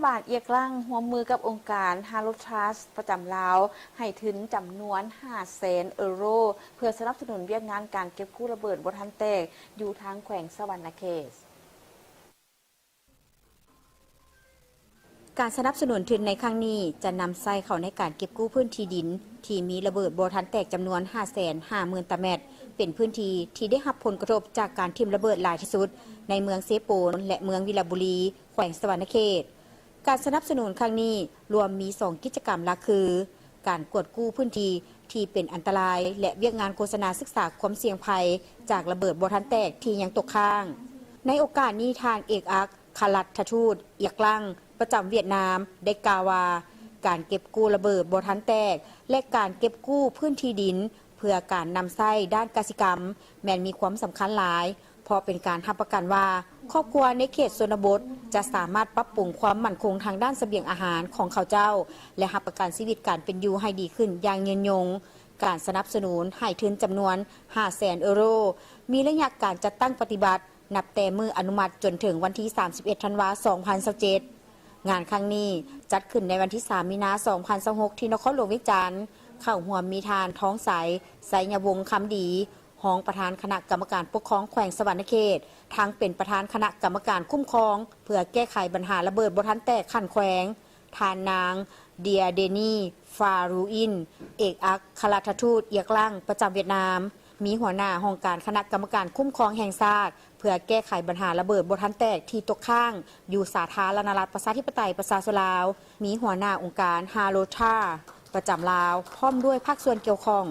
ປານອຽກລັງ ຮ່ວມມືກັບອົງການ Haro Trust ປະຈຳລາວ ໃຫ້ທຶນຈຳນວນ ຫ້າແສນເອີໂຣ ເພື່ອສະໜັບສະໜູນວຽກງານການເກັບກູ້ລະເບີດບໍ່ທັນແຕກ ຢູ່ທາງແຂວງສະຫວັນນະເຂດ. ການສະໜັບສະໜູນທຶນໃນຄັ້ງນີ້ ຈະນຳໃຊ້ເຂົ້າໃນການເກັບກູ້ພື້ນທີ່ດິນ ທີ່ມີລະເບີດບໍ່ທັນແຕກຈຳນວນ ຫ້າແສນຫ້າໝື່ນຕາແມັດ, ເປັນພື້ນທີ່ທີ່ໄດ້ຮັບຜົນກະທົບຈາກການຖິ້ມລະເບີດຫຼາຍທີ່ສຸດ ໃນເມືອງເຊໂປນ ແລະ ເມືອງວິລະບູລີ ແຂວງສະຫວັນນະເຂດ. ການສະໜັບສະໜູນຄັ້ງນີ້ ລວມມີສອງກິດຈະກຳຫຼັກຄື ການກວດກູ້ພື້ນທີ່ທີ່ເປັນອັນຕະລາຍ ແລະ ວຽກງານໂຄສະນາສຶກສາຄວາມສ່ຽງໄພ ຈາກລະເບີດບໍ່ທັນແຕກທີ່ຍັງຕົກຄ້າງ. ໃນໂອກາດນີ້ ທ່ານເອກອັກຄະລັດຖະທູດ ອຽກລັງ ປະຈຳຫວຽດນາມ ໄດ້ກ່າວວ່າ ການເກັບກູ້ລະເບີດບໍ່ທັນແຕກ ແລະ ການເກັບກູ້ພື້ນທີ່ດິນ ເພື່ອການນຳໃຊ້ດ້ານກະສິກຳ ແມ່ນມີຄວາມສຳຄັນຫຼາຍ ເພາະເປັນການຮັບປະກັນວ່າ ຄອບຄົວໃນເຂດຊົນນະບົດ ຈະສາມາດປັບປຸງຄວາມໝັ້ນຄົງທາງດ້ານສະບຽງອາຫານຂອງເຂົາເຈົ້າ ແລະ ຮັບປະກັນຊີວິດການເປັນຢູ່ໃຫ້ດີຂຶ້ນຢ່າງຍືນຍົງ. ການສະໜັບສະໜູນໃຫ້ທຶນຈຳນວນ ຫ້າແສນເອີໂຣ ມີໄລຍະການຈັດຕັ້ງປະຕິບັດ ນັບແຕ່ມື້ອະນຸມັດຈົນເຖິງວັນທີ ສາມສິບເອັດ ທັນວາ ສອງພັນຊາວເຈັດ. ງານຄັ້ງນີ້ຈັດຂຶ້ນໃນວັນທີ ສາມ ມີນາ ສອງພັນຊາວຫົກ ທີ່ນະຄອນຫຼວງວຽງຈັນ, ເຂົ້າຮ່ວມມີທ່ານ ທອງໃສ ໄຊຍະວົງຄຳດີ ຮອງປະທານຄະນະກຳມະການປົກຄອງແຂວງສະຫວັນນະເຂດ, ທັງເປັນປະທານຄະນະກຳມະການຄຸ້ມຄອງ ເພື່ອແກ້ໄຂບັນຫາລະເບີດບໍ່ທັນແຕກຂັ້ນແຂວງ, ທ່ານນາງ ເດຍເດນີ ຟາຣູອິນ ເອກອັກຄະລັດຖະທູດອຽກລັງປະຈຳຫວຽດນາມ, ມີຫົວໜ້າຫ້ອງການຄະນະກຳມະການຄຸ້ມຄອງແຫ່ງຊາດ ເພື່ອແກ້ໄຂບັນຫາລະເບີດບໍ່ທັນແຕກທີ່ຕົກຄ້າງຢູ່ສາທາລະນະລັດປະຊາທິປະໄຕປະຊາຊົນລາວ, ມີຫົວໜ້າອົງການ Haro Trust ປະຈຳລາວ ພ້ອມດ້ວຍພາກສ່ວນກ່ຽວຂ້ອງ.